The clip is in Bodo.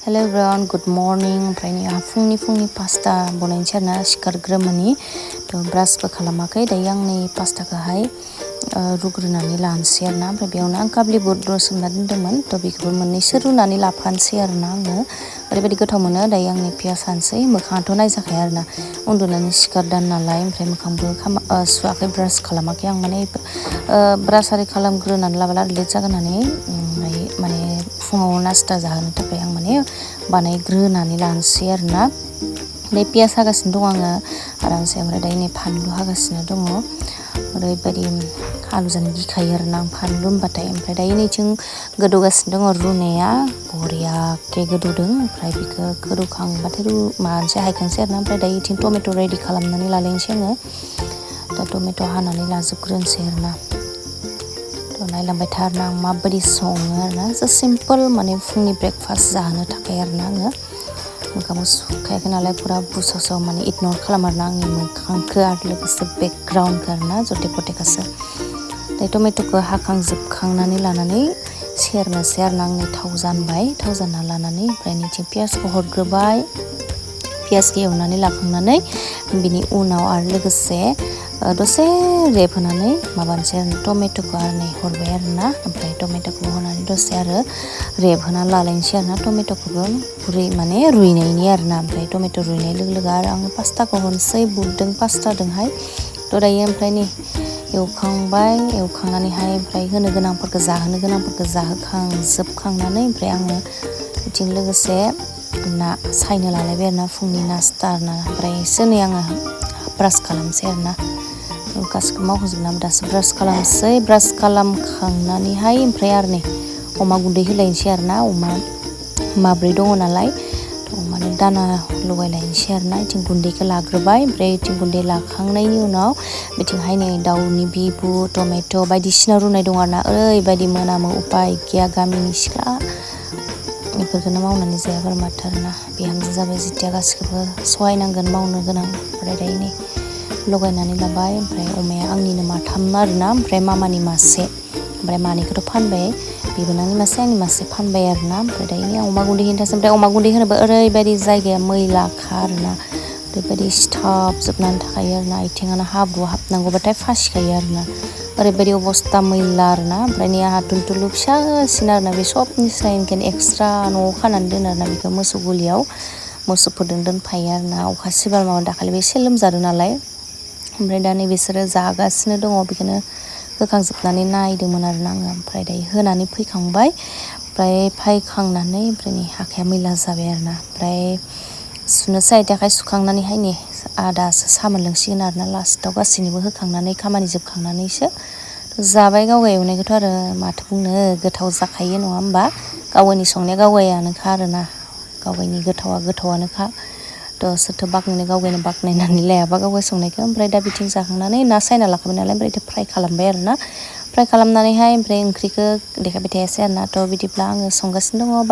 Hello everyone, good morning. ओमफ्राय नै आंहा फुंनि पास्ता बनायनोसै आरोना सिखारग्रोमोनि थ' ब्रासबो खालामाखै। दायो आं नै पास्ताखौहाय रुग्रोनानै लानोसै आरोना। ओमफ्राय बेयावनो आं काबुलि बुट सोमना दोन्दोंमोन, थ' बेखौबो मोननैसो रुनानै लाफानोसै आरोना आङो। ओरैबायदि गोथाव मोनो। दायो आंनि पियास हानोसै। मोखाङाथ' नायजाखाया आरोना, उन्दुनानै सिखारदान नालाय। ओमफ्राय मोखांबो सुवाखै, ब्रास खालामाखै आं। माने ब्रास आरि खालामग्रोनानै लाब्ला लेट जागोन होननानै माने फुङाव नास्ता जाहोनो थाखाय आं माने बानायग्रोनानै लानोसै आरोना। ओमफ्राय पियास हागासिनो दं आङो आरामसे। ओमफ्राय दायो नै फानलु हागासिनो दङ। ओरैबायदि आलु जानो गिखायो आरोना आं फानलु होनबाथाय। ओमफ्राय दायो नैथिं गोदौगासिनो दङ रुनाया, बरियाके गोदौदों। ओमफ्राय बेखौ गोदौखांबाथाय मानसे हायखांसै आरोना। ओमफ्राय दायो इथिं टमेट' रेडि खालामनानै लालायनोसै आङो। दा टमेट' हानानै लाजोबग्रोनोसै आरोना। नायलांबाय था आरोना आं माबायदि सङो आरोना। जास्ट सिम्पोल माने फुंनि ब्रेकफास्ट जाहोनो थाखाय आरोना आङो। मोखांबो सुखायाखै नालाय फुरा बुसावसाव माने इगनर खालाम आरोना आंनि मोखांखौ आरो लोगोसे बेकग्राउन्डखौ आरोना जथे पथेखासो। दायो टमेट'खौ हाखांजोबखांनानै लानानै सेरनोसै आरोना। आंनि थाव जानबाय, थाव जानना लानानै ओमफ्राय नैथिं पियासखौ हरग्रोबाय। पियासखौ एवनानै लाखांनानै बिनि उनाव आरो लोगोसे दसे रेबहोनानै माबानोसै आरो टमेट'खौ आरो नै हरबाय आरोना। ओमफ्राय टमेट'खौ हरनानै दसे आरो रेबहोनानै लालायनोसै आरोना। टमेट'खौबो माने रुइनायनि आरोना। ओमफ्राय टमेट' रुइनाय लोगो लोगो आरो आङो पास्ताखौ हरनोसै बुटजों पास्ताजोंहाय। थ' दायो ओमफ्राय नै एवखांबाय, एवखांनानैहाय ओमफ्राय होनो गोनांफोरखौ जाहोनो गोनांफोरखौ जाहोखांजोबखांनानै ओमफ्राय आङो बिथिं लोगोसे ना सायनो लालायबाय आरोना। फुंनि नास्ता आरोना। ओमफ्रायसो नै आङो ब्रास खालामसै आरोना। गासिखौबो मावखांजोबनानै दासो ब्रास खालामसै। ब्रास खालामखांनानैहाय ओमफ्राय आरो नै अमा गुन्दै होलायनोसै आरोना। अमा माब्रै दङ नालाय, थ' अमानो दाना लगायलायनोसै आरोना। बिथिं गुन्दैखौ लाग्रोबाय, ओमफ्राय बिथिं गुन्दै लाखांनायनि उनाव बिथिंहाय नै दाउनि बिबु, टमेट' बायदिसिना रुनाय दं आरोना। ओरैबायदि मोनामो, उपाय गैया, गामिनि सिख्ला बेफोरखौनो मावनानै जायाबानो माथो आरोना। बिहामजो जाबाय जेथिया गासिखौबो सहायनांगोन मावनो गोनां। ओमफ्राय दायो नै लगायनानै लाबाय। ओमफ्राय अमाया आंनिनो माथाम आरोना, ओमफ्राय मामानि मासे, ओमफ्राय मानैखौथ' फानबाय। बिबोनांनि मासे, आंनि मासे फानबाय आरोना। ओमफ्राय दायो अमा गुन्दै होनोसै। ओमफ्राय अमा गुन्दै होनोबा ओरैबायदि जायगाया मैलाखा आरोना। ओरैबायदि सिथाब जोबनानै थाखायो आरोना। आथिङानो हाब्रुआव हाबनांगौबाथाय फासिखायो आरोना। ओरैबायदि अबस्था मैला आरोना। ओमफ्राय नै आंहा टुनटुलु फिसासिन आरोना। बे सबनिफ्राय ओंखायनो एक्सट्रा न'आव खानानै दोनो आरोना। बेखौ मोसौ गलियाव मोसौफोरजों दोनफायो आरोना। अखा सिबार माबा दाखालि बे एसे लोमजादों नालाय। ओमफ्राय दा नै बिसोरो जागासिनो दङ। बेखौनो होखांजोबनानै नायदोंमोन आरोना आङो। ओमफ्राय दायो होनानै फैखांबाय। ओमफ्राय फैखांनानै ओमफ्राय नै आखाइया मैला जाबाय आरोना। ओमफ्राय सुनोसै, आथिं आखाइ सुखांनानैहाय नै आदासो साहा मोनलोंसिगोन आरोना। लास्टाव गासैनिबो होखांनानै खामानि जोबखांनानैसो जाबाय। गावगाय एवनायखौथ' आरो माथो बुंनो, गोथाव जाखायो नङा होमबा। गावगायनि संनाया गावगायानोखा आरोना। गावगायनि गोथावा गोथावानोखा। थ' सोरथो बाख्नायनो, गावगायनो बाख्नायनानै लायाबा गावगाय संनायखौ। ओमफ्राय दा बिथिं जाखांनानै ना सायना लाखाबाय नालाय, ओमफ्राय फ्राय खालामबाय आरोना। फ्राय खालामनानैहाय ओमफ्राय ओंख्रिखौ देखायबाय थायासै आरोना। थ' बिदिब्ला आङो संगासिनो दङ।